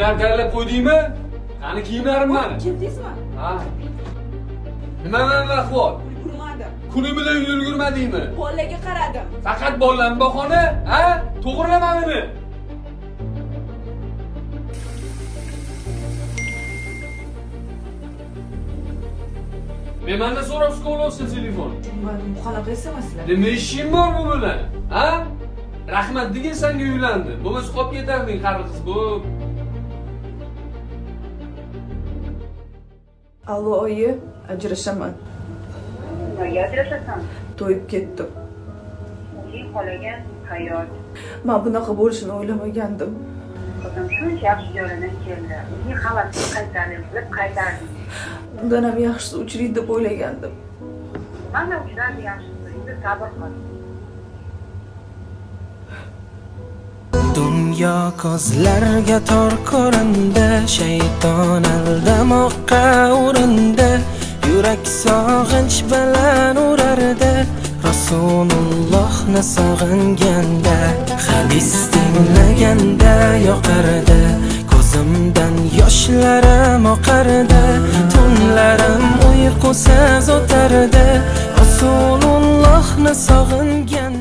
Kiyimlarni tayyorlab qo'ydingmi? Qani kiyimlarim mani? Keldingizmi? Ha. Nima mana ahvol? Ulgurmadim. Kuni bilan ulgurmadingmi? Bolaga qaradim. Faqat bolalarni bahona, ha? To'g'rilama meni. Men mandan so'rab olsa telefon. Tushunmadim, qanaqa emaslar? Nima ishing bor bu bilan? Ha? Rahmat degan senga uylandim. Bo'lmasa qolib ketarding qari qiz bu. Allo oyi, ajrashaman. Nimaga ajrashasan? To'yib ketdim. O'zing xohlagan hayot. Men bunaqa bo'lishini o'ylamagandim. Qizim shuncha yaxshi joylardan keldi. O'zing havasini qaytarding, qilib qaytarding. Undan ham yaxshisi uchraydi deb o'ylagandim. Mana uchradi yaxshisi. Endi sabr qil. Dunyo ko'zlarga tor ko'rindi, shayton aldamoqqa urindi, yurak sog'inch bilan urardi, Rasulullohni sog'inganda, hadis tinglaganda yoqardi, ko'zimdan yoshlarim oqardi, tunlarim uyqusiz o'tardi, Rasulullohni sog'inganda.